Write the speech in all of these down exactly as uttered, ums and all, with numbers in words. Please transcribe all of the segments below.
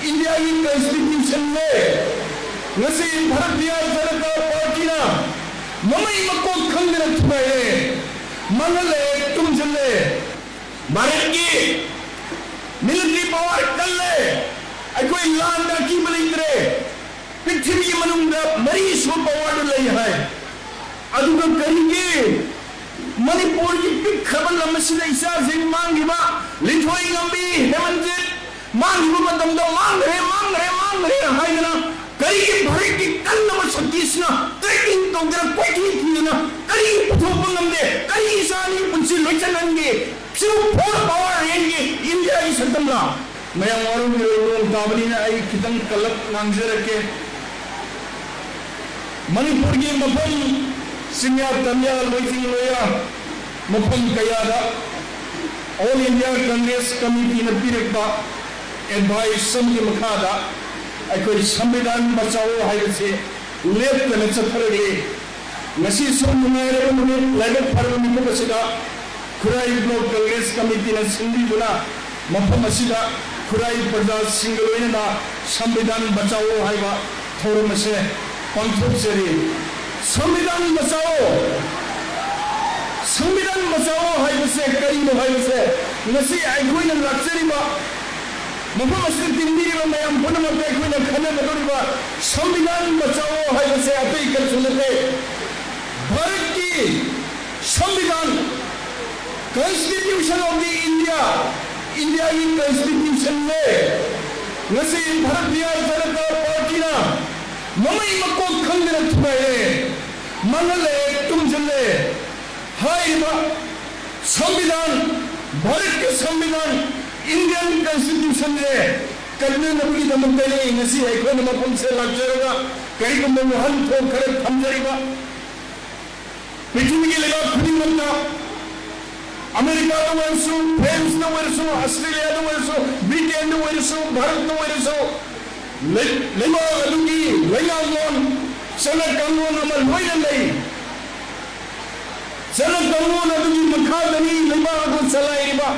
ꯏꯟꯗꯤꯌꯥꯒꯤ ꯀꯟꯁꯇꯤꯇ꯭ꯌꯨꯁꯟꯅꯦ꯫ ꯉꯁꯤ ꯚꯥꯔꯇꯤꯌ ꯖꯅꯇꯥ ꯄꯥꯔꯇꯤꯅ ꯃꯃꯩ ꯃꯀꯣꯛ ꯈꯪꯗꯅ ꯊꯨꯒꯥꯏꯔꯦ, ꯃꯥꯡꯍꯜꯂꯦ, ꯇꯨꯝꯁꯤꯜꯂꯦ꯫ ꯚꯥꯔꯠꯀꯤ ꯃꯤꯂꯤꯇꯔꯤ ꯄꯥꯋꯔ ꯀꯜꯂꯦ꯫ ꯑꯩꯈꯣꯏ ꯂꯥꯟꯗ ꯑꯀꯤꯕ ꯂꯩꯇ꯭ꯔꯦ꯫ ꯄ꯭ꯔꯤꯊꯤꯕꯤꯒꯤ ꯃꯅꯨꯡꯗ ꯃꯔꯤꯁꯨꯕ ꯄꯥꯋꯔꯗ ꯂꯩ ꯍꯥꯏ꯫ ꯑꯗꯨꯒ ꯀꯔꯤꯒꯤ ꯃꯅꯤꯄꯨꯔꯒꯤ ꯄꯤꯛꯈ꯭ꯔꯕ ꯂꯝ ꯑꯁꯤꯗ ꯏꯆꯥꯁꯤꯡ ꯃꯥꯡꯈꯤꯕ, ꯂꯤꯟꯊꯣꯏ ꯉꯝꯕꯤ, ꯍꯦꯃꯟꯖꯤꯠ ꯃꯥꯡꯈꯤꯕ ꯃꯇꯝꯗ ꯃꯥꯡꯈ꯭ꯔꯦ, ꯃꯥꯡꯈ꯭ꯔꯦ, ꯃꯥꯡꯈ꯭ꯔꯦ ꯍꯥꯏꯗꯅ ꯀꯔꯤꯒꯤ ꯚꯥꯔꯠꯀꯤ ꯀꯟꯅꯕ ꯁꯛꯇꯤꯁꯤꯅ tracking ꯇꯧꯗꯅ ꯀꯣꯏꯊꯤ ꯊꯤꯗꯅ ꯀꯔꯤꯒꯤ ꯄꯨꯊꯣꯛꯄ ꯉꯝꯗꯦ? ꯀꯔꯤꯒꯤ ꯏꯆꯥ ꯑꯅꯤꯒꯤ ꯄꯨꯟꯁꯤ ꯂꯣꯏꯁꯤꯟꯍꯟꯒꯦ? ꯁꯤꯕꯨ four power range ꯒꯤ ꯏꯟꯗꯤꯌꯥꯒꯤ ꯁꯛꯇꯝꯂꯥ? ꯃꯌꯥꯝ ꯋꯥꯔꯧꯕꯤꯔꯣꯏ, ꯅꯣꯡ ꯇꯥꯕꯅꯤꯅ ꯑꯩ ꯈꯤꯇꯪ ꯀꯜꯂꯞ ꯉꯥꯡꯖꯔꯛꯀꯦ꯫ ꯃꯅꯤꯄꯨꯔꯒꯤ ꯃꯐꯝ ꯆꯤꯡꯌꯥ ꯇꯝꯌꯥ ꯂꯣꯏꯆꯤꯡ ꯂꯣꯏꯌꯥ ꯃꯐꯝ ꯀꯌꯥꯗ All India Congress Committee ꯅ ꯄꯤꯔꯛꯄ advice ꯑꯃꯒꯤ ꯃꯈꯥꯗ ꯑꯩꯈꯣꯏ ꯁꯪꯕꯤꯙꯥꯟ ꯕꯆꯥꯎ ꯍꯥꯏꯕꯁꯤ ꯂꯦꯞꯇꯅ ꯆꯠꯊꯔꯛꯂꯤ꯫ ꯉꯁꯤꯁꯨ ꯅꯨꯡꯉꯥꯏꯔꯕ ꯅꯨꯃꯤꯠ, ꯂꯥꯏꯕꯛ ꯐꯔꯕ ꯃꯤꯀꯨꯞ ꯑꯁꯤꯗ ꯈꯨꯔꯥꯏ Block Congress Committee ꯅ ꯁꯤꯟꯕꯤꯗꯨꯅ ꯃꯐꯝ ꯑꯁꯤꯗ ꯈꯨꯔꯥꯏ ꯄ꯭ꯔꯖꯥꯁꯤꯡꯒ ꯂꯣꯏꯅꯅ ꯁꯪꯕꯤꯙꯥꯟ ꯕꯆꯥꯎ ꯍꯥꯏꯕ ꯊꯧꯔꯝ ꯑꯁꯦ ꯄꯥꯡꯊꯣꯛꯆꯔꯤ꯫ ꯁꯪꯕꯤꯙꯥꯟ ꯕꯆꯥꯎ, ꯁꯪꯕꯤꯙꯥꯟ ꯕꯆꯥꯎ ꯍꯥꯏꯕꯁꯦ ꯀꯔꯤꯅꯣ ꯍꯥꯏꯕꯁꯦ ꯉꯁꯤ ꯑꯩꯈꯣꯏꯅ ꯂꯥꯛꯆꯔꯤꯕ ꯃꯐꯝ ꯑꯁꯤꯗ ꯇꯤꯟꯕꯤꯔꯤꯕ ꯃꯌꯥꯝ ꯄꯨꯝꯅꯃꯛꯇ ꯑꯩꯈꯣꯏꯅ ꯈꯟꯅꯒꯗꯧꯔꯤꯕ ꯁꯪꯕꯤꯙꯥꯟ ꯕꯆꯥꯎ ꯍꯥꯏꯕꯁꯦ ꯑꯇꯩ ꯀꯔꯤꯁꯨ ꯅꯠꯇꯦ꯫ ꯚꯥꯔꯠꯀꯤ ꯁꯪꯕꯤꯙꯥꯟ, Constitution of the India, ꯏꯟꯗꯤꯌꯥꯒꯤ ꯀꯟꯁꯇꯤꯇ꯭ꯌꯨꯁꯟꯅꯦ꯫ ꯉꯁꯤ ꯚꯥꯔꯇꯤꯌ ꯖꯅꯇꯥ ꯄꯥꯔꯇꯤꯅ ꯃꯃꯩ ꯃꯀꯣꯛ ꯈꯪꯗꯅ ꯊꯨꯒꯥꯏꯔꯦ, ꯃꯥꯡꯍꯜꯂꯦ, ꯇꯨꯝꯁꯤꯜꯂꯦ꯫ ꯍꯥꯏꯔꯤꯕ ꯁꯪꯕꯤꯙꯥꯟ, ꯚꯥꯔꯠꯀꯤ ꯁꯪꯕꯤꯙꯥꯟ, Indian Constitution ꯁꯦ ꯀꯟꯅꯅꯕꯒꯤꯗꯃꯛꯇꯅꯤ ꯉꯁꯤ ꯑꯩꯈꯣꯏꯅ ꯃꯐꯝꯁꯤꯗ ꯂꯥꯛꯆꯔꯒ ꯀꯔꯤꯒꯨꯝꯕ ꯋꯥꯍꯟꯊꯣꯛ ꯈꯔ ꯊꯝꯖꯔꯤꯕ꯫ ꯄ꯭ꯔꯤꯊꯤꯕꯤꯒꯤ ꯂꯩꯕꯥꯛ ꯈꯨꯗꯤꯡꯃꯛꯇ, ꯑꯃꯦꯔꯤꯀꯥꯗ ꯑꯣꯏꯔꯁꯨ, ꯐ꯭ꯔꯦꯟꯁꯇ ꯑꯣꯏꯔꯁꯨ, ꯑꯁꯇ꯭ꯔꯦꯂꯤꯌꯥꯗ ꯑꯣꯏꯔꯁꯨ, ꯕ꯭ꯔꯤꯇꯦꯟꯗ ꯑꯣꯏꯔꯁꯨ, ꯚꯥꯔꯠꯇ ꯑꯣꯏꯔꯁꯨ, ꯂꯩ-, ꯂꯩꯕꯥꯛ ꯑꯗꯨꯒꯤ ꯂꯩꯉꯥꯛꯂꯣꯟ, ꯆꯠꯅ ꯀꯥꯡꯂꯣꯟ ꯑꯃ ꯂꯣꯏꯅ ꯂꯩ꯫ ꯆꯠꯅ ꯀꯥꯡꯂꯣꯟ ꯑꯗꯨꯒꯤ ꯃꯈꯥꯗꯅꯤ ꯂꯩꯕꯥꯛ ꯑꯗꯨ ꯆꯂꯥꯏꯔꯤꯕ꯫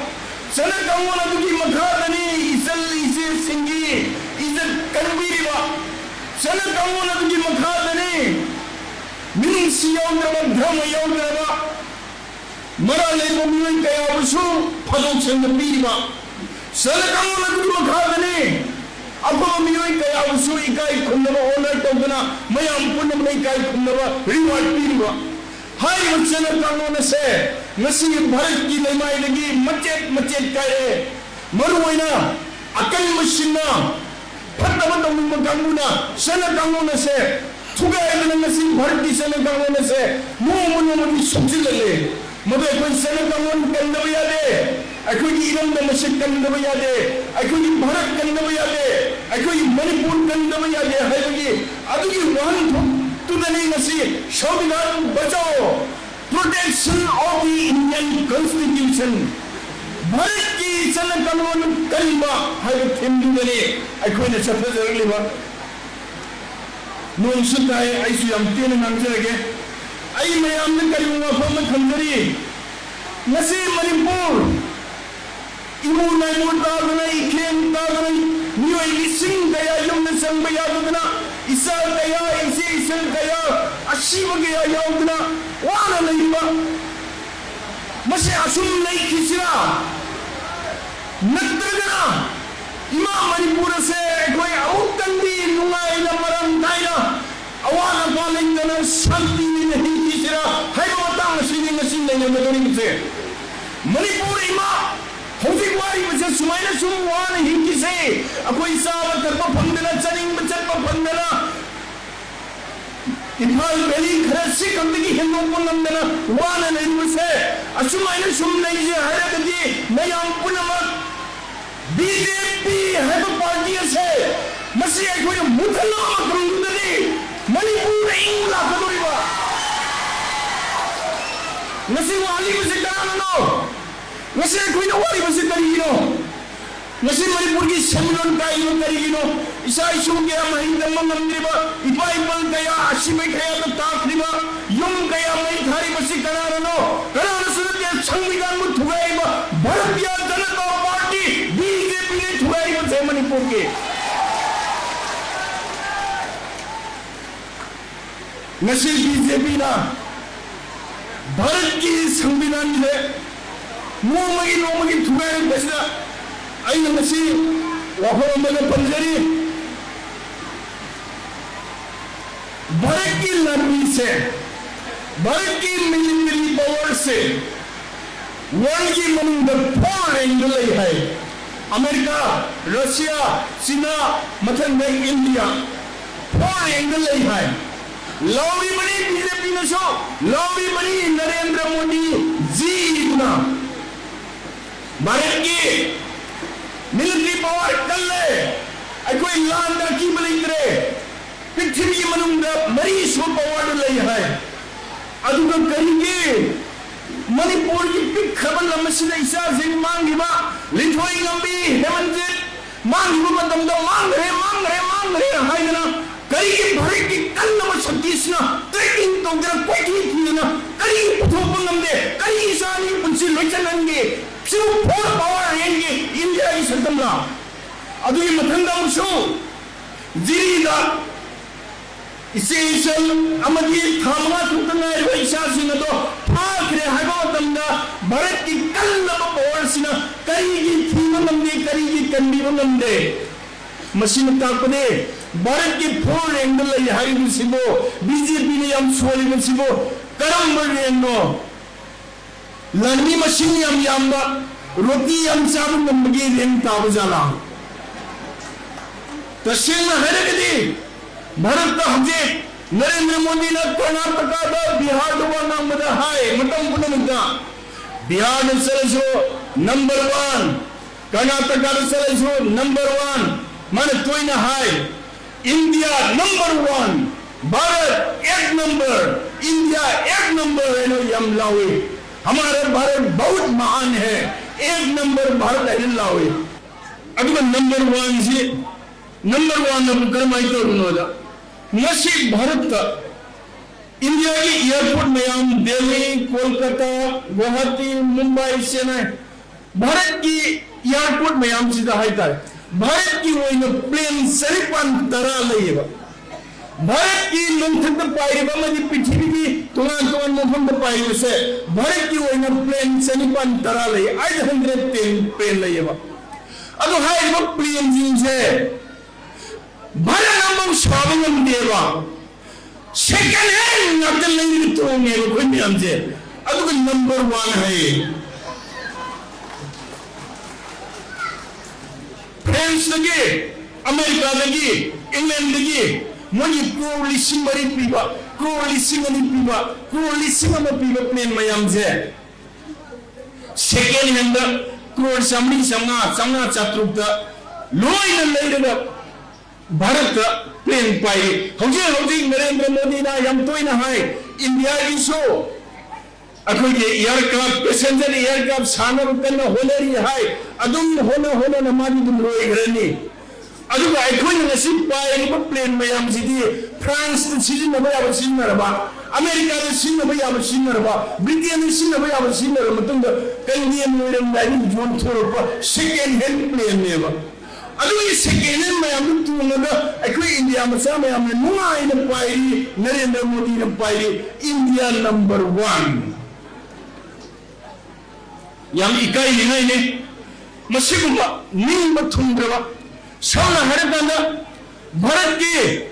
ꯆꯠꯅ ꯀꯥꯡꯂꯣꯟ ꯑꯗꯨꯒꯤ ꯃꯈꯥꯗꯅꯤ ꯏꯆꯜ ꯏꯆꯦꯁꯤꯡꯒꯤ ꯏꯖꯠ ꯀꯟꯕꯤꯔꯤꯕ ꯆꯠꯅ ꯀꯥꯡꯂꯣꯟ ꯑꯗꯨꯒꯤ ꯃꯈꯥꯗꯅꯤ ꯃꯤꯅꯨꯡꯁꯤ ꯌꯥꯎꯗ꯭ꯔꯕ, ꯙꯔꯃ ꯌꯥꯎꯗ꯭ꯔꯕ, ꯃꯔꯥꯜ ꯂꯩꯕ ꯃꯤꯑꯣꯏ ꯀꯌꯥꯕꯨꯁꯨ ꯐꯥꯗꯣꯛ ꯁꯟꯅ ꯄꯤꯔꯤꯕ ꯆꯠꯅ ꯀꯥꯡꯂꯣꯟ ꯑꯗꯨꯒꯤ ꯃꯈꯥꯗꯅꯤ ꯑꯐꯕ ꯃꯤꯑꯣꯏ ꯀꯌꯥꯕꯨꯁꯨ ꯏꯀꯥꯏ ꯈꯨꯝꯅꯕ honor ꯇꯧꯗꯨꯅ ꯃꯌꯥꯝ ꯄꯨꯝꯅꯃꯛꯅ ꯏꯀꯥꯏ ꯈꯨꯝꯅꯕ reward ꯄꯤꯔꯤꯕ꯫ ꯍꯥꯏꯔꯤꯕ ꯆꯠꯅ ꯀꯥꯡꯂꯣꯟ ꯑꯁꯦ ꯉꯁꯤ ꯚꯥꯔꯠꯀꯤ ꯂꯩꯃꯥꯏꯗꯒꯤ ꯃꯆꯦꯠ ꯃꯆꯦꯠ ꯀꯥꯏꯔꯛꯑꯦ꯫ ꯃꯔꯨꯑꯣꯏꯅ ꯑꯀꯟꯕꯁꯤꯡꯅ, ꯐꯠꯇꯕ ꯇꯧꯅꯤꯡꯕ ꯀꯥꯡꯕꯨꯅ ꯆꯠꯅ ꯀꯥꯡꯂꯣꯟ ꯑꯁꯦ ꯊꯨꯒꯥꯏꯗꯨꯅ ꯉꯁꯤ ꯚꯥꯔꯠꯀꯤ ꯆꯠꯅ ꯀꯥꯡꯂꯣꯟ ꯑꯁꯦ ꯅꯣꯡꯃ ꯅꯣꯡꯃꯒꯤ ꯁꯣꯛꯆꯤꯜꯂꯛꯂꯦ꯫ ꯃꯗꯨ ꯑꯩꯈꯣꯏ ꯆꯠꯅ ꯀꯥꯡꯂꯣꯟ ꯀꯟꯗꯕ ꯌꯥꯗꯦ, ꯑꯩꯈꯣꯏꯒꯤ ꯏꯔꯝꯗꯝ ꯑꯁꯤ ꯀꯟꯗꯕ ꯌꯥꯗꯦ, ꯑꯩꯈꯣꯏꯒꯤ ꯚꯥꯔꯠ ꯀꯟꯗꯕ ꯌꯥꯗꯦ, ꯑꯩꯈꯣꯏꯒꯤ ꯃꯅꯤꯄꯨꯔ ꯀꯟꯗꯕ ꯌꯥꯗꯦ ꯍꯥꯏꯕꯒꯤ ꯑꯗꯨꯒꯤ ꯋꯥꯍꯟꯊꯣꯛꯇꯨꯗꯅꯤ ꯉꯁꯤ Samvidhan Bachao, Protection of the Indian Constitution, ꯚꯥꯔꯠꯀꯤ ꯆꯠꯅ ꯀꯥꯡꯂꯣꯟ ꯀꯟꯕ ꯍꯥꯏꯕ ꯊꯤꯝꯗꯨꯗꯅꯤ ꯑꯩꯈꯣꯏꯅ ꯆꯠꯊꯖꯔꯛꯂꯤꯕ꯫ ꯅꯣꯡꯁꯨ ꯇꯥꯏ, ꯑꯩꯁꯨ ꯌꯥꯝ ꯇꯦꯟꯅ ꯉꯥꯡꯖꯔꯒꯦ꯫ ꯑꯩ ꯃꯌꯥꯝꯗ ꯀꯔꯤꯒꯨꯝꯕ ꯋꯥꯐꯝ ꯑꯃ ꯊꯝꯖꯔꯤ꯫ ꯉꯁꯤ ꯃꯅꯤꯄꯨꯔ ꯏꯃꯨ ꯅꯥꯏꯃꯨ ꯇꯥꯗꯅ, ꯏꯈꯦꯡ ꯇꯥꯗꯅ, ꯃꯤꯑꯣꯏ ꯂꯤꯁꯤꯡ ꯀꯌꯥ ꯌꯨꯝꯗ ꯆꯪꯕ ꯌꯥꯗꯗꯅ, ꯏꯆꯥ ꯀꯌꯥ, ꯏꯆꯦ ꯏꯆꯜ ꯀꯌꯥ ꯑꯁꯤꯕ ꯀꯌꯥ ꯌꯥꯎꯗꯅ ꯋꯥꯅ ꯂꯩꯔꯤꯕ, ꯃꯁꯤ ꯑꯁꯨꯝ ꯂꯩꯈꯤꯁꯤꯔꯥ? ꯅꯠꯇ꯭ꯔꯒꯅ ꯏꯃꯥ ꯃꯅꯤꯄꯨꯔ ꯑꯁꯦ ꯑꯩꯈꯣꯏ ꯑꯃꯨꯛꯇꯪꯗꯤ ꯅꯨꯡꯉꯥꯏꯅ, ꯃꯔꯥꯡ ꯀꯥꯏꯅ, ꯑꯋꯥꯠ ꯑꯄꯥ ꯂꯩꯇꯅ ꯁꯥꯟꯇꯤ ꯂꯩꯅ ꯍꯤꯡꯈꯤꯁꯤꯔꯥ ꯍꯥꯏꯕ ꯃꯇꯥꯡ ꯑꯁꯤꯅꯤ ꯉꯁꯤ ꯅꯩꯅꯒꯗꯧꯔꯤꯕꯁꯦ꯫ ꯃꯅꯤꯄꯨꯔ ꯏꯃꯥ, ꯍꯧꯖꯤꯛ ꯋꯥꯔꯤꯕꯁꯦ ꯁꯨꯃꯥꯏꯅ ꯁꯨꯝ ꯋꯥꯅ ꯍꯤꯡꯈꯤꯁꯦ, ꯑꯩꯈꯣꯏ ꯆꯥꯕ ꯊꯛꯄ ꯐꯪꯗꯅ, ꯆꯥꯅꯤꯡꯕ ꯆꯠꯄ ꯐꯪꯗꯅ, ꯏꯝꯐꯥꯜ ꯚꯦꯂꯤ ꯈꯔ ꯁꯤ ꯈꯛꯇꯒꯤ ꯍꯦꯟꯗꯣꯛꯄ ꯉꯝꯗꯅ ꯋꯥꯅ ꯂꯩꯔꯤꯕꯁꯦ, ꯑꯁꯨꯃꯥꯏꯅ ꯁꯨꯝ ꯂꯩꯁꯦ ꯍꯥꯏꯔꯒꯗꯤ ꯃꯌꯥꯝ ꯄꯨꯝꯅꯃꯛ ꯕꯤ ꯖꯦ ꯄꯤ ꯍꯥꯏꯕ ꯄꯥꯔꯇꯤ ꯑꯁꯦ ꯃꯁꯤ ꯑꯩꯈꯣꯏꯅ ꯃꯨꯊꯠꯂꯕ ꯃꯇꯝꯗꯨꯗꯗꯤ ꯃꯅꯤꯄꯨꯔꯗ ꯏꯪ ꯂꯥꯛꯀꯗꯧꯔꯤꯕ꯫ ꯉꯁꯤ ꯋꯥꯍꯜꯂꯤꯕꯁꯤ ꯀꯅꯥꯅꯅꯣ? ꯉꯁꯤ ꯑꯩꯈꯣꯏꯅ ꯋꯥꯔꯤꯕꯁꯤ ꯀꯔꯤꯒꯤꯅꯣ? ꯉꯁꯤ ꯃꯅꯤꯄꯨꯔꯒꯤ ꯁꯦꯟꯃꯤꯠꯂꯣꯟ ꯀꯥꯏꯔꯤꯕ ꯀꯔꯤꯒꯤꯅꯣ? ꯏꯆꯥ ꯏꯁꯨ ꯀꯌꯥ ꯃꯍꯩ ꯇꯝꯕ ꯉꯝꯗ꯭ꯔꯤꯕ, ꯏꯄꯥ ꯏꯄꯜ ꯀꯌꯥ ꯑꯁꯤꯕ ꯀꯌꯥꯗ ꯇꯥꯈ꯭ꯔꯤꯕ, ꯌꯨꯝ ꯀꯌꯥ ꯃꯩ ꯊꯥꯔꯤꯕꯁꯤ ꯀꯅꯥꯅꯅꯣ? ꯀꯅꯥꯅꯁꯨ ꯅꯠꯇꯦ, ꯁꯪꯕꯤꯙꯥꯟꯕꯨ ꯊꯨꯒꯥꯏꯔꯤꯕ Bharatiya Janata party, B J ꯄꯤꯅ ꯊꯨꯒꯥꯏꯔꯤꯕꯁꯦ ꯃꯅꯤꯄꯨꯔꯒꯤ꯫ ꯉꯁꯤ ꯕꯤ ꯖꯦ ꯄꯤꯅ ꯚꯥꯔꯠꯀꯤ ꯁꯪꯕꯤꯙꯥꯟꯁꯦ ꯅꯣꯡꯃꯒꯤ ꯅꯣꯡꯃꯒꯤ ꯊꯨꯒꯥꯏꯔꯛꯄꯁꯤꯗ ꯑꯩꯅ ꯉꯁꯤ ꯋꯥꯐꯝ ꯑꯃꯒ ꯄꯟꯖꯔꯤ꯫ ꯚꯥꯔꯠꯀꯤ ꯂꯥꯟꯃꯤꯁꯦ, ꯚꯥꯔꯠꯀꯤ ꯃꯤꯂꯤꯇꯔꯤ ꯄꯥꯋꯔꯁꯦ ꯋꯥꯔꯜꯒꯤ ꯃꯅꯨꯡꯗ ꯐꯣꯔ ꯔꯦꯡꯗ ꯂꯩ ꯍꯥꯏ꯫ ꯑꯃꯦꯔꯤꯀꯥ, ꯔꯁꯤꯌꯥ, ꯆꯤꯅꯥ, ꯃꯊꯪꯗ ꯏꯟꯗꯤꯌꯥ, ꯐꯣꯔ ꯔꯦꯡꯗ ꯂꯩ ꯍꯥꯏ꯫ ꯂꯥꯎꯔꯤꯕꯅꯤ ꯕꯤ ꯖꯦ ꯄꯤꯅꯁꯨ, ꯂꯥꯎꯔꯤꯕꯅꯤ ꯅꯔꯦꯟꯗ꯭ꯔ ꯃꯣꯗꯤ ꯖꯤꯗꯨꯅ꯫ ꯚꯥꯔꯠꯀꯤ ꯃꯤꯂꯤꯇꯔꯤ ꯄꯥꯋꯔ ꯀꯜꯂꯦ, ꯑꯩꯈꯣꯏ ꯂꯥꯟꯗ ꯑꯀꯤꯕ ꯂꯩꯇ꯭ꯔꯦ, ꯄ꯭ꯔꯤꯊꯤꯕꯤꯒꯤ ꯃꯅꯨꯡꯗ ꯃꯔꯤꯁꯨꯕ ꯄꯥꯋꯔꯗ ꯂꯩ ꯍꯥꯏ꯫ ꯑꯗꯨꯒ ꯀꯔꯤꯒꯤ ꯃꯅꯤꯄꯨꯔꯒꯤ ꯄꯤꯛꯈ꯭ꯔꯕ ꯂꯝ ꯑꯁꯤꯗ ꯏꯆꯥꯁꯤꯡ ꯃꯥꯡꯈꯤꯕ, ꯂꯤꯟꯊꯣꯏ ꯉꯝꯕꯤ, ꯍꯦꯃꯟꯖꯤꯠ ꯃꯥꯡꯈꯤꯕ ꯃꯇꯝꯗ ꯃꯥꯡꯈ꯭ꯔꯦ, ꯃꯥꯡꯈ꯭ꯔꯦ, ꯃꯥꯡꯈ꯭ꯔꯦ ꯍꯥꯏꯗꯅ ꯀꯔꯤꯒꯤ ꯚꯥꯔꯠꯀꯤ ꯀꯜꯂꯕ ꯁꯛꯇꯤꯁꯤꯅ ꯇ꯭ꯔꯦꯀꯤꯡ ꯇꯧꯗꯅ ꯀꯣꯏꯊꯤ ꯊꯤꯗꯅ ꯀꯔꯤꯒꯤ ꯄꯨꯊꯣꯛꯄ ꯉꯝꯗꯦ? ꯀꯔꯤꯒꯤ ꯏꯆꯥ ꯑꯅꯤꯒꯤ ꯄꯨꯟꯁꯤ ꯂꯣꯏꯁꯤꯟꯍꯟꯒꯦ? ꯁꯤꯕꯨ ꯐꯣꯔ ꯄꯥꯋꯔ ꯔꯦꯡꯒꯤ ꯏꯟꯗꯤꯌꯥꯒꯤ ꯁꯛꯇꯝꯂ? ꯑꯗꯨꯒꯤ ꯃꯊꯪꯗ ꯑꯃꯨꯛꯁꯨ ꯖꯤꯔꯤꯗ ꯏꯆꯦ ꯏꯆꯜ ꯑꯃꯗꯤ ꯊꯥ ꯃꯉꯥ ꯇꯔꯨꯛꯇ ꯉꯥꯏꯔꯤꯕ ꯏꯆꯥꯁꯤꯡ ꯑꯗꯣ ꯐꯥꯈ꯭ꯔꯦ ꯍꯥꯏꯕ ꯃꯇꯝꯗ ꯚꯥꯔꯠꯀꯤ ꯀꯜꯂꯕ ꯄꯥꯋꯔꯁꯤꯅ ꯀꯔꯤꯒꯤ ꯊꯤꯕ ꯉꯝꯗꯦ, ꯀꯔꯤꯒꯤ ꯀꯟꯕꯤꯕ ꯉꯝꯗꯦ? ꯃꯁꯤꯅ ꯇꯥꯛꯄꯗꯤ ꯚꯥꯔꯠꯀꯤ ꯐꯣꯔ ꯔꯦꯡꯗ ꯂꯩ ꯍꯥꯏꯔꯤꯕꯁꯤꯕꯨ ꯕꯤ ꯖꯦ ꯄꯤꯅ ꯌꯥꯝ ꯁꯣꯜꯂꯤꯕꯁꯤꯕꯨ ꯀꯔꯝꯕ ꯔꯦꯡꯅꯣ? ꯂꯥꯟꯃꯤ ꯃꯁꯤꯡ ꯌꯥꯝ ꯌꯥꯝꯕ, ꯔꯣꯇꯤ ꯌꯥꯝ ꯆꯥꯕ ꯉꯝꯕꯒꯤ ꯔꯦꯡ ꯇꯥꯕ ꯖꯥꯠꯂꯥ? ꯇꯁꯦꯡꯅ ꯍꯥꯏꯔꯒꯗꯤ ꯚꯥꯔꯠꯇ ꯍꯧꯖꯤꯛ ꯅꯔꯦꯟꯗ꯭ꯔ ꯃꯣꯗꯤꯅ ꯀꯔꯅꯥꯇꯀꯥꯗ, ꯕꯤꯍꯥꯔꯗ ꯋꯥ ꯉꯥꯡꯕꯗ ꯍꯥꯏ, ꯃꯇꯝ ꯄꯨꯝꯅꯃꯛꯇ ꯕꯤꯍꯥꯔꯗ ꯆꯠꯂꯁꯨ ꯅꯝꯕꯔ ꯋꯥꯟ, ꯀꯔꯅꯥꯇꯀꯥꯗ ꯆꯠꯂꯁꯨ ꯅꯝꯕꯔ ꯋꯥꯟ꯫ ꯃꯥꯅ ꯇꯣꯏꯅ ꯍꯥꯏ, "India number one, Bharat ek number, India ek number" ꯍꯥꯏꯅ ꯌꯥꯝ ꯂꯥꯎꯏ꯫ "हमारा भारत बहुत महान है, एक नंबर भारत" ꯍꯥꯏꯅ ꯂꯥꯎꯏ꯫ ꯑꯗꯨꯒ ꯅꯝꯕꯔ ꯋꯥꯟꯁꯤ, ꯅꯝꯕꯔ ꯋꯥꯟ ꯑꯗꯨ ꯀꯔꯝꯍꯥꯏꯅ ꯇꯧꯔꯤꯅꯣꯗ, ꯉꯁꯤ ꯚꯥꯔꯠꯇ ꯏꯟꯗꯤꯌꯥꯒꯤ ꯏꯌꯥꯔꯄꯣꯔꯠ ꯃꯌꯥꯝ, ꯗꯦꯜꯂꯤ, ꯀꯣꯜꯀꯇꯥ, ꯒꯨꯋꯥꯍꯥꯇꯤ, ꯃꯨꯝꯕꯥꯏ, ꯆꯦꯟꯅꯥꯏ, ꯚꯥꯔꯠꯀꯤ ꯏꯌꯥꯔꯄꯣꯔꯠ ꯃꯌꯥꯝꯁꯤꯗ ꯍꯥꯏꯇꯥꯔꯦ, ꯚꯥꯔꯠꯀꯤ ꯑꯣꯏꯅ ꯄ꯭ꯂꯦꯟ ꯆꯅꯤꯄꯥꯟ ꯇꯔꯥ ꯂꯩꯌꯦꯕ꯫ ꯚꯥꯔꯠꯀꯤ ꯅꯣꯡꯊꯛꯇ ꯄꯥꯏꯔꯤꯕ ꯑꯃꯗꯤ ꯄ꯭ꯔꯤꯊꯤꯕꯤꯒꯤ ꯇꯣꯉꯥꯟ ꯇꯣꯉꯥꯟꯕ ꯃꯐꯝꯗ ꯄꯥꯏꯔꯤꯕꯁꯦ, ꯚꯥꯔꯠꯀꯤ ꯑꯣꯏꯅ plane ꯆꯅꯤꯄꯥꯟ ꯇꯔꯥ ꯂꯩ, eight hundred ten plane ꯂꯩꯌꯦꯕ꯫ ꯑꯗꯣ ꯍꯥꯏꯔꯤꯕ planeꯁꯤꯡꯁꯦ ꯚꯥꯔꯠꯅ ꯑꯃꯐꯥꯎ ꯁꯥꯕ ꯉꯝꯗꯦꯕ꯫ Second hand ꯉꯥꯛꯇ ꯂꯩꯔꯒ ꯇꯣꯡꯉꯦꯕ ꯑꯩꯈꯣꯏ ꯃꯌꯥꯝꯁꯦ꯫ ꯑꯗꯨꯒ number one ꯍꯥꯏꯌꯦ꯫ Franceꯇꯒꯤ, Americaꯗꯒꯤ, Englandꯗꯒꯤ ꯃꯣꯏꯒꯤ crore ꯂꯤꯁꯤꯡ ꯃꯔꯤ ꯄꯤꯕ, crore ꯂꯤꯁꯤꯡ ꯑꯅꯤ ꯄꯤꯕ, crore ꯂꯤꯁꯤꯡ ꯑꯃ ꯄꯤꯕ plane ꯃꯌꯥꯝꯁꯦ second handꯗ crore ꯆꯥꯃꯔꯤ, ꯆꯥꯃꯉꯥ, ꯆꯥꯃꯉꯥ, ꯆꯥꯇ꯭ꯔꯨꯛꯇ ꯂꯣꯏꯅ ꯂꯩꯔꯒ ꯚꯥꯔꯠꯇ plane ꯄꯥꯏꯔꯤ꯫ ꯍꯧꯖꯤꯛ ꯍꯧꯖꯤꯛ ꯅꯔꯦꯟꯗ꯭ꯔ ꯃꯣꯗꯤꯅ ꯌꯥꯝ ꯇꯣꯏꯅ ꯍꯥꯏ, ꯏꯟꯗꯤꯌꯥꯒꯤꯁꯨ ꯑꯩꯈꯣꯏꯒꯤ aircraft, passenger aircraft ꯁꯥꯅꯕ ꯀꯟꯅ ꯍꯣꯠꯅꯔꯤ ꯍꯥꯏ꯫ ꯑꯗꯨꯝ ꯍꯣꯠꯅ ꯍꯣꯠꯅꯅ ꯃꯥꯗꯤ ꯑꯗꯨꯝ ꯂꯣꯏꯈ꯭ꯔꯅꯤ꯫ ꯑꯗꯨꯒ ꯑꯩꯈꯣꯏꯅ ꯉꯁꯤ ꯄꯥꯏꯔꯤꯕ plane ꯃꯌꯥꯝꯁꯤꯗꯤ Franceꯇ ꯁꯤꯖꯤꯟꯅꯕ ꯌꯥꯕ ꯁꯤꯖꯤꯟꯅꯔꯕ, Americaꯗ ꯁꯤꯖꯤꯟꯅꯕ ꯌꯥꯕ ꯁꯤꯖꯤꯟꯅꯔꯕ, Britainꯗ ꯁꯤꯖꯤꯟꯅꯕ ꯌꯥꯕ ꯁꯤꯖꯤꯟꯅꯔꯕ ꯃꯇꯨꯡꯗ ꯀꯟꯗꯦꯟ ꯑꯣꯏꯔꯝꯗꯥꯏꯗ ꯌꯣꯟꯊꯣꯔꯛꯄ second hand planeꯅꯦꯕ꯫ ꯑꯗꯨꯒꯤ second hand ꯃꯌꯥꯝꯗꯨ ꯇꯣꯡꯉꯒ ꯑꯩꯈꯣꯏ ꯏꯟꯗꯤꯌꯥ ꯃꯆꯥ ꯃꯌꯥꯝꯅ ꯅꯨꯡꯉꯥꯏꯅ ꯄꯥꯏꯔꯤ, ꯅꯔꯦꯟꯗ꯭ꯔ ꯃꯣꯗꯤꯅ ꯄꯥꯏꯔꯤ, India number one꯫ ꯌꯥꯝ ꯏꯀꯥꯏꯅꯤꯡꯉꯥꯏꯅꯤ꯫ ꯃꯁꯤꯒꯨꯝꯕ ꯅꯤꯡꯕ ꯊꯨꯡꯗ꯭ꯔꯕ, ꯁꯝꯅ ꯍꯥꯏꯔꯀꯥꯟꯗ ꯚꯥꯔꯠꯀꯤ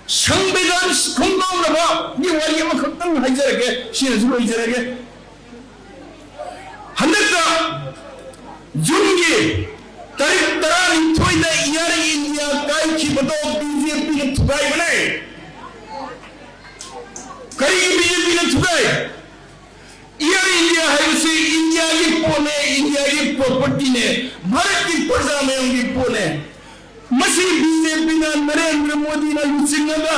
ꯁꯪꯕꯤꯙꯥꯟ ꯈꯣꯡꯗꯥꯎꯅꯕꯒꯤ ꯋꯥꯔꯤ ꯑꯃꯈꯛꯇꯪ ꯍꯥꯏꯖꯔꯒꯦ, ꯁꯤꯅꯁꯨ ꯂꯣꯏꯖꯔꯒꯦ꯫ ꯍꯟꯗꯛꯇ ꯖꯨꯟꯒꯤ ꯇꯥꯔꯤꯛ ꯇꯔꯥꯅꯤꯊꯣꯏꯗ Air India ꯀꯥꯏꯈꯤꯕꯗꯣ BJPꯅ ꯊꯨꯒꯥꯏꯕꯅꯦ꯫ ꯀꯔꯤꯒꯤ BJPꯅ ꯊꯨꯒꯥꯏ? Air India ꯍꯥꯏꯕꯁꯤ ꯏꯟꯗꯤꯌꯥꯒꯤ ꯄꯣꯠꯅꯦ, ꯏꯟꯗꯤꯌꯥꯒꯤ propertyꯅꯦ, ꯚꯥꯔꯠꯀꯤ ꯄ꯭ꯔꯖꯥ ꯃꯌꯥꯝꯒꯤ ꯄꯣꯠꯅꯦ꯫ ꯃꯁꯤ BJPꯅ, ꯅꯔꯦꯟꯗ꯭ꯔ ꯃꯣꯗꯤꯅ ꯂꯨꯆꯤꯡꯉꯒ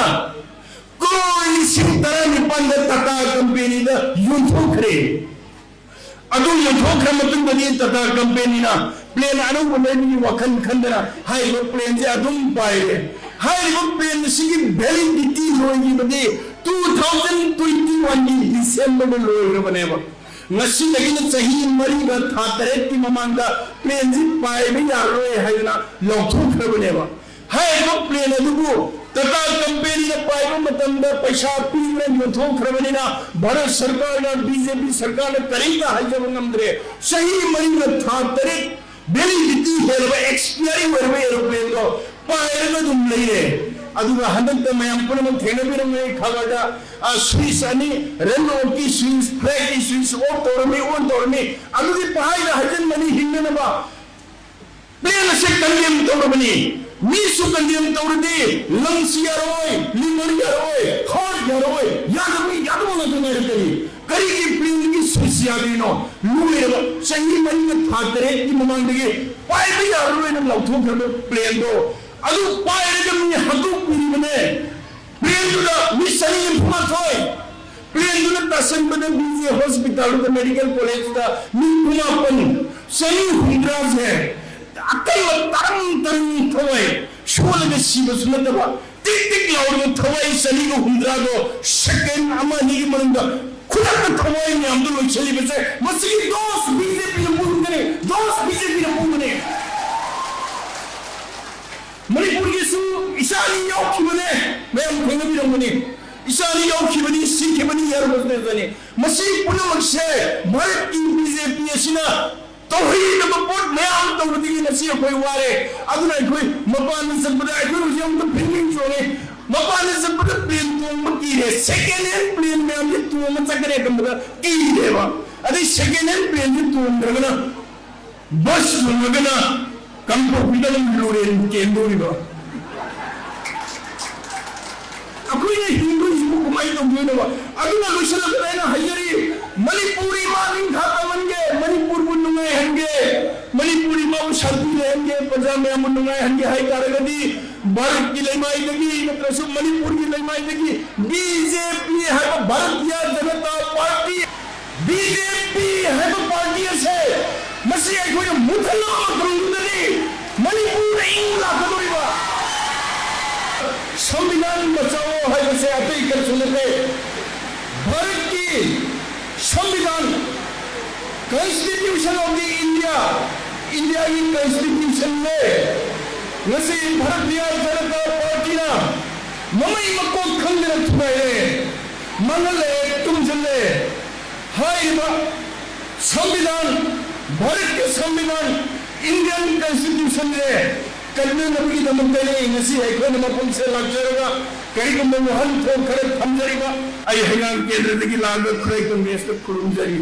crore ꯂꯤꯁꯤꯡ ꯇꯔꯥꯅꯤꯄꯥꯟꯗ Tata Companyꯗ ꯌꯣꯟꯊꯣꯛꯈ꯭ꯔꯦ꯫ ꯑꯗꯨ ꯌꯣꯟꯊꯣꯛꯈ꯭ꯔ ꯃꯇꯨꯡꯗꯗꯤ Tata Companyꯅ plane ꯑꯅꯧꯕ ꯂꯩꯕꯒꯤ ꯋꯥꯈꯜ ꯈꯟꯗꯅ ꯍꯥꯏꯔꯤꯕ planeꯁꯦ ꯑꯗꯨꯝ ꯄꯥꯏꯔꯦ꯫ ꯍꯥꯏꯔꯤꯕ plane ꯑꯁꯤꯒꯤ validity ꯂꯣꯏꯈꯤꯕꯗꯤ two thousand twenty oneꯒꯤ Decemberꯗ ꯂꯣꯏꯈ꯭ꯔꯕꯅꯦꯕ꯫ ꯉꯁꯤꯗꯒꯤꯅ ꯆꯍꯤ ꯃꯔꯤꯒ ꯊꯥ ꯇꯔꯦꯠꯀꯤ ꯃꯃꯥꯡꯗ planeꯁꯤ ꯄꯥꯏꯕ ꯌꯥꯔꯔꯣꯏ ꯍꯥꯏꯗꯅ ꯂꯧꯊꯣꯛꯈ꯭ꯔꯕꯅꯦꯕ꯫ ꯍꯥꯏꯔꯤꯕ plane ꯑꯗꯨꯕꯨ ꯇꯥꯇꯥ ꯀꯝꯄꯦꯅꯤꯅ ꯄꯥꯏꯕ ꯃꯇꯝꯗ ꯄꯩꯁꯥ ꯄꯤꯗꯨꯅ ꯌꯣꯟꯊꯣꯛꯈ꯭ꯔꯕꯅꯤꯅ ꯚꯥꯔꯠ ꯁꯔꯀꯥꯔꯅ, ꯕꯤ ꯖꯦ ꯄꯤ ꯁꯔꯀꯥꯔꯅ ꯀꯔꯤꯝꯇ ꯍꯥꯏꯖꯕ ꯉꯝꯗ꯭ꯔꯦ꯫ ꯆꯍꯤ ꯃꯔꯤꯒ ꯊꯥ ꯇꯔꯦꯠ ꯚꯦꯂꯤꯗꯤꯇꯤ ꯍꯦꯜꯂꯕ, ꯑꯦꯛꯁꯄꯤꯌꯥꯔꯤ ꯑꯣꯏꯔꯕ ꯑꯦꯔꯣꯄ꯭ꯂꯦꯟꯗꯣ ꯄꯥꯏꯔꯒ ꯑꯗꯨꯝ ꯂꯩꯔꯦ꯫ ꯑꯗꯨꯒ ꯍꯟꯗꯛꯇ ꯃꯌꯥꯝ ꯄꯨꯝꯅꯃꯛ ꯊꯦꯡꯅꯕꯤꯔꯝꯒꯅꯤ, ꯈꯕꯔꯗ, ꯑ, ꯁ꯭ꯋꯤꯁ ꯑꯅꯤ, ꯔꯟ ꯑꯣꯐꯀꯤ ꯁ꯭ꯋꯤꯁ, ꯐ꯭ꯂꯦꯒꯀꯤ ꯁ꯭ꯋꯤꯁ ꯑꯣꯐ ꯇꯧꯔꯝꯃꯤ, ꯑꯣꯟ ꯇꯧꯔꯝꯃꯤ꯫ ꯑꯗꯨꯒꯤ ꯄꯍꯥꯏꯗ ꯍꯥꯏꯖꯤꯟꯕꯅꯤ ꯍꯤꯡꯅꯅꯕ꯫ ꯄ꯭ꯂꯦꯟ ꯑꯁꯦ ꯀꯟꯗꯦꯝ ꯇꯧꯔꯕꯅꯤ꯫ ꯃꯤꯁꯨ ꯀꯟꯗꯦꯝ ꯇꯧꯔꯗꯤ ꯂꯪꯁ ꯌꯥꯔꯣꯏ, ꯂꯤꯚꯔ ꯌꯥꯔꯣꯏ, ꯍꯥꯔꯠ ꯌꯥꯔꯣꯏ, ꯌꯥꯗꯕ, ꯌꯥꯗꯕ ꯉꯥꯛꯇ ꯉꯥꯏꯔꯛꯀꯅꯤ꯫ ꯀꯔꯤꯒꯤ ꯄ꯭ꯂꯦꯟꯒꯤ ꯁ꯭ꯋꯤꯆ ꯌꯥꯗ꯭ꯔꯤꯅꯣ? ꯂꯣꯏꯔꯕ ꯆꯍꯤ ꯃꯔꯤꯒ ꯊꯥ ꯇꯔꯦꯠꯀꯤ ꯃꯃꯥꯡꯗꯒꯤ ꯄꯥꯏꯕ ꯌꯥꯔꯔꯣꯏꯅ ꯂꯥꯎꯊꯣꯛꯈ꯭ꯔꯕ ꯄ꯭ꯂꯦꯟꯗꯣ, ꯑꯗꯨ ꯄꯥꯏꯔꯒ ꯃꯤ ꯍꯥꯠꯇꯣꯛꯄꯤꯔꯤꯕꯅꯦ꯫ ꯄ꯭ꯂꯦꯟꯗꯨꯗ ꯃꯤ ꯆꯅꯤ ꯅꯤꯐꯨ ꯃꯥꯊꯣꯏ, ꯄ꯭ꯂꯦꯟꯗꯨꯅ ꯇꯥꯁꯟꯕꯗ ꯕꯤ ꯖꯦ ꯍꯣꯁꯄꯤꯇꯥꯜꯗꯨꯗ, ꯃꯦꯗꯤꯀꯦꯜ ꯀꯣꯂꯦꯖꯇ ꯃꯤ ꯀꯨꯟꯃꯥꯄꯟ, ꯆꯅꯤ ꯍꯨꯝꯗ꯭ꯔꯥꯁꯦ ꯑꯀꯟꯕ ꯇꯔꯪ ꯇꯔꯪ ꯊꯋꯥꯏ ꯁꯣꯜꯂꯒ ꯁꯤꯕꯁꯨ ꯅꯠꯇꯕ, ꯇꯤꯛ ꯇꯤꯛ ꯂꯥꯎꯔꯤꯕ ꯊꯋꯥꯏ ꯆꯅꯤꯒ ꯍꯨꯝꯗ꯭ꯔꯥꯗꯣ ꯁꯦꯀꯦꯟ ꯑꯃ ꯑꯅꯤꯒꯤ ꯃꯅꯨꯡꯗ ꯈꯨꯗꯛꯇ ꯊꯋꯥꯏ ꯃꯌꯥꯝꯗꯣ ꯂꯣꯏꯁꯤꯜꯂꯤꯕꯁꯦ, ꯃꯁꯤꯒꯤ ꯗꯣꯁ ꯕꯤ ꯖꯦ ꯄꯤꯅ ꯄꯨꯕꯅꯤ, ꯗꯣꯁ ꯕꯤ ꯖꯦ ꯄꯤꯅ ꯄꯨꯕꯅꯤ꯫ ꯃꯅꯤꯄꯨꯔꯒꯤꯁꯨ ꯏꯆꯥ ꯑꯅꯤ ꯌꯥꯎꯈꯤꯕꯅꯦ, ꯃꯌꯥꯝ ꯊꯦꯡꯅꯕꯤꯔꯝꯒꯅꯤ꯫ ꯏꯆꯥ ꯑꯅꯤ ꯌꯥꯎꯈꯤꯕꯅꯤ, ꯁꯤꯈꯤꯕꯅꯤ, ꯌꯥꯔꯨꯕꯁꯤꯅꯦ꯫ ꯃꯁꯤ ꯄꯨꯝꯅꯃꯛꯁꯦ ꯚꯥꯔꯠꯀꯤ ꯕꯤ ꯖꯦ ꯄꯤ ꯑꯁꯤꯅ ꯇꯧꯍꯩꯗꯕ ꯄꯣꯠ ꯃꯌꯥꯝ ꯇꯧꯕꯗꯒꯤ ꯉꯁꯤ ꯑꯩꯈꯣꯏ ꯋꯥꯔꯦ꯫ ꯑꯗꯨꯅ ꯑꯩꯈꯣꯏ ꯃꯄꯥꯟꯗ ꯆꯠꯄꯗ ꯑꯩꯈꯣꯏ ꯍꯧꯖꯤꯛ ꯑꯃꯨꯛꯇ ꯐꯤꯡꯐꯤꯡ ꯆꯣꯡꯉꯦ꯫ ꯃꯄꯥꯟꯗ ꯆꯠꯄꯗ ꯄ꯭ꯂꯦꯟ ꯇꯣꯡꯕ ꯀꯤꯔꯦ꯫ ꯁꯦꯀꯦꯟ ꯍꯦꯟ ꯄ꯭ꯂꯦꯟ ꯃꯌꯥꯝꯁꯦ ꯇꯣꯡꯉ ꯆꯠꯀꯅꯤ ꯈꯟꯕꯗ ꯀꯤꯔꯦꯕ꯫ ꯑꯗꯩ ꯁꯦꯀꯦꯟ ꯍꯦꯟ ꯄ꯭ꯂꯦꯟꯁꯦ ꯇꯣꯡꯗ꯭ꯔꯒꯅ ꯕꯁ ꯇꯣꯡꯉꯒꯅ ꯀꯥꯡꯄꯣꯛꯄꯤꯗ ꯑꯗꯨꯝ ꯂꯨꯔꯦꯟ ꯀꯦꯟꯗꯣꯔꯤꯕ꯫ ꯑꯩꯈꯣꯏꯅ ꯍꯤꯡꯗꯣꯏꯁꯤꯕꯨ ꯀꯃꯥꯏꯅ ꯇꯧꯗꯣꯏꯅꯣꯕ? ꯑꯗꯨꯅ ꯂꯣꯏꯁꯤꯜꯂꯛꯄꯗ ꯑꯩꯅ ꯍꯥꯏꯖꯔꯤ, ꯃꯅꯤꯄꯨꯔ ꯏꯃꯥ ꯅꯤꯡꯊꯥ ꯇꯝꯍꯟꯒꯦ, ꯃꯅꯤꯄꯨꯔꯕꯨ ꯅꯨꯡꯉꯥꯏꯍꯟꯒꯦ, ꯃꯅꯤꯄꯨꯔ ꯏꯃꯥꯕꯨ ꯁꯥꯟꯇꯤ ꯂꯩꯍꯟꯒꯦ, ꯄ꯭ꯔꯖꯥ ꯃꯌꯥꯝꯕꯨ ꯅꯨꯡꯉꯥꯏꯍꯟꯒꯦ ꯍꯥꯏ ꯇꯥꯔꯒꯗꯤ ꯚꯥꯔꯠꯀꯤ ꯂꯩꯃꯥꯏꯗꯒꯤ ꯅꯠꯇ꯭ꯔꯁꯨ ꯃꯅꯤꯄꯨꯔꯒꯤ ꯂꯩꯃꯥꯏꯗꯒꯤ ꯕꯤ ꯖꯦ ꯄꯤ ꯍꯥꯏꯕ Bharatiya Janata party, B J ꯄꯤ ꯍꯥꯏꯕ ꯄꯥꯔꯇꯤ ꯑꯁꯦ ꯃꯁꯤ ꯑꯩꯈꯣꯏꯅ ꯃꯨꯊꯠꯂꯕ ꯃꯇꯝꯗꯨꯗꯗꯤ ꯃꯅꯤꯄꯨꯔꯗ ꯏꯪ ꯂꯥꯛꯀꯗꯧꯔꯤꯕ꯫ ꯁꯪꯕꯤꯙꯥꯟ ꯕꯆꯥꯎ ꯍꯥꯏꯕꯁꯦ ꯑꯇꯩ ꯀꯔꯤꯁꯨ ꯅꯠꯇꯦ, ꯚꯥꯔꯠꯀꯤ ꯁꯪꯕꯤꯙꯥꯟ, Constitution of the India, ꯏꯟꯗꯤꯌꯥꯒꯤ ꯀꯟꯁꯇꯤꯇ꯭ꯌꯨꯁꯟꯅꯦ꯫ ꯉꯁꯤ ꯚꯥꯔꯇꯤꯌ ꯖꯅꯇꯥ ꯄꯥꯔꯇꯤꯅ ꯃꯃꯩ ꯃꯀꯣꯛ ꯈꯪꯗꯅ ꯊꯨꯒꯥꯏꯔꯦ, ꯃꯥꯡꯍꯜꯂꯦ, ꯇꯨꯝꯁꯤꯜꯂꯦ꯫ ꯍꯥꯏꯔꯤꯕ ꯁꯪꯕꯤꯙꯥꯟ, ꯚꯥꯔꯠꯀꯤ ꯁꯪꯕꯤꯙꯥꯟ, ꯏꯟꯗꯤꯌꯟ ꯀꯟꯁꯇꯤꯇ꯭ꯌꯨꯁꯟꯁꯦ ꯀꯟꯅꯅꯕꯒꯤꯗꯃꯛꯇꯅꯤ ꯉꯁꯤ ꯑꯩꯈꯣꯏꯅ ꯃꯐꯝꯁꯤꯗ ꯂꯥꯛꯆꯔꯒ ꯀꯔꯤꯒꯨꯝꯕ ꯋꯥꯍꯟꯊꯣꯛ ꯈꯔ ꯊꯝꯖꯔꯤꯕ꯫ ꯑꯩ ꯍꯩꯉꯥꯡ ꯀꯦꯟꯗ꯭ꯔꯗꯒꯤ ꯂꯥꯛꯑꯒ ꯈꯨꯔꯥꯏ ꯀꯪꯒ꯭ꯔꯦꯁꯇ ꯈꯨꯔꯨꯝꯖꯔꯤ꯫